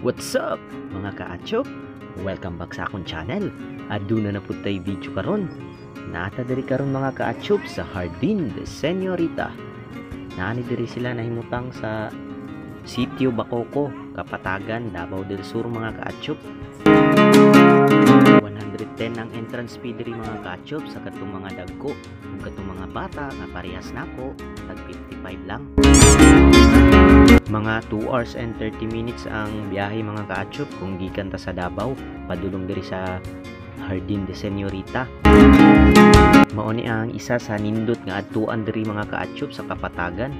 What's up mga kaachop? Welcome back sa akong channel. Aduna na pud tay video karon. Naata diri karon mga kaachop sa Jardin de Señorita. Naani diri sila nahimutang sa Sitio Bacoco, Kapatagan, Davao del Sur mga kaachop. 110 ang entrance fee diri mga kaachop sa katong mga dagko ug katong mga bata nga parehas nako tag 55 lang. Mga 2 hours and 30 minutes ang biyahe mga kaachop kung gikan ta sa Davao padulong diri sa Jardin de Señorita. Mao ni ang isa sa nindot nga adtuan diri mga kaachop sa Kapatagan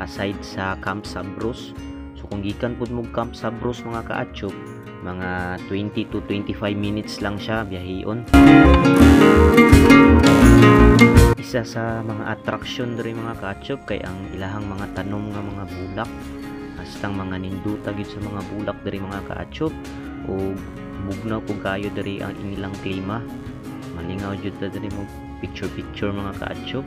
aside sa Camp Sabros. So kung gikan pud mo Camp Sabros mga kaachop, mga 20 to 25 minutes lang siya biyaheon. Isa sa mga attraction diri mga kaachop kay ang ilahang mga tanom nga mga bulak. Hastang mga ninduta gyud sa mga bulak diri mga kaachop ug bugnaw pug kayo diri ang inilang klima. Malingaw jud ta diri mo picture picture mga kaachop.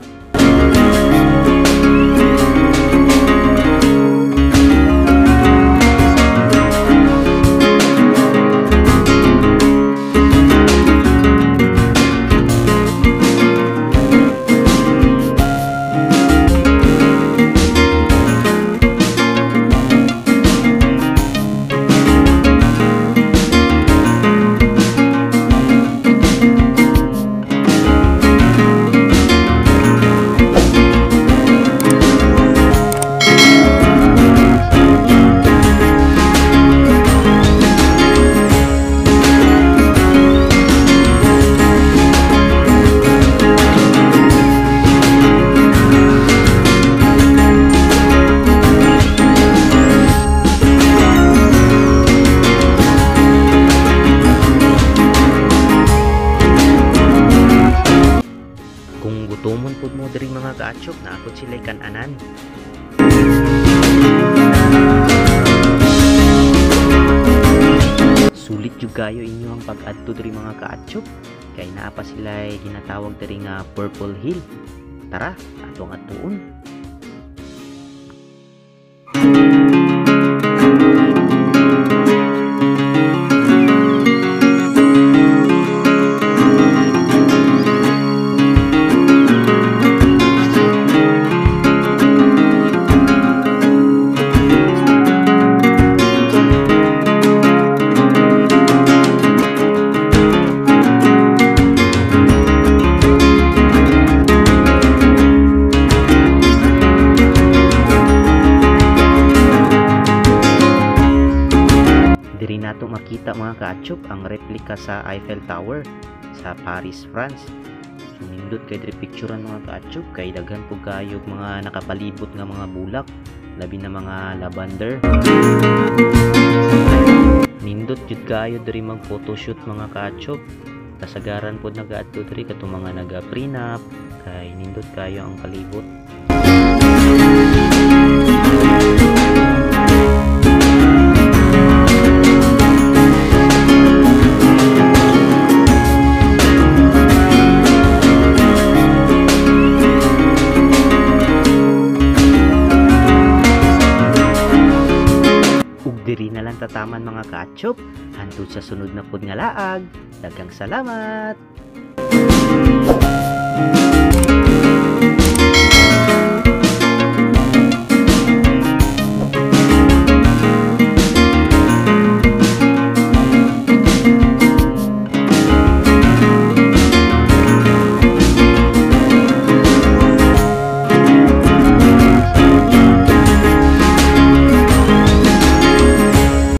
Kung gutomon pud mo diri mga kaachop, naapod sila kananan. Sulit jud kayo inyo ang pag-adto diri mga kaachop kay naa pa sila ginatawag diri nga Purple Hill. Tara, atong adtuon. Diri nato makita mga kaatsyop ang replika sa Eiffel Tower sa Paris, France. So nindot kay diri picturean mga kaatsyop kay daghan pud kayo mga nakapalibot nga mga bulak, labi na mga lavender. Nindot jud kayo diri mag photoshoot mga kaatsyop. Kasagaran pod nagaadto diri katong mga naga prenup kay nindot kayo ang palibot. Ug diri na lang tataman mga kaatsyop, hantud sa sunod na pud nga laag. Daghang salamat!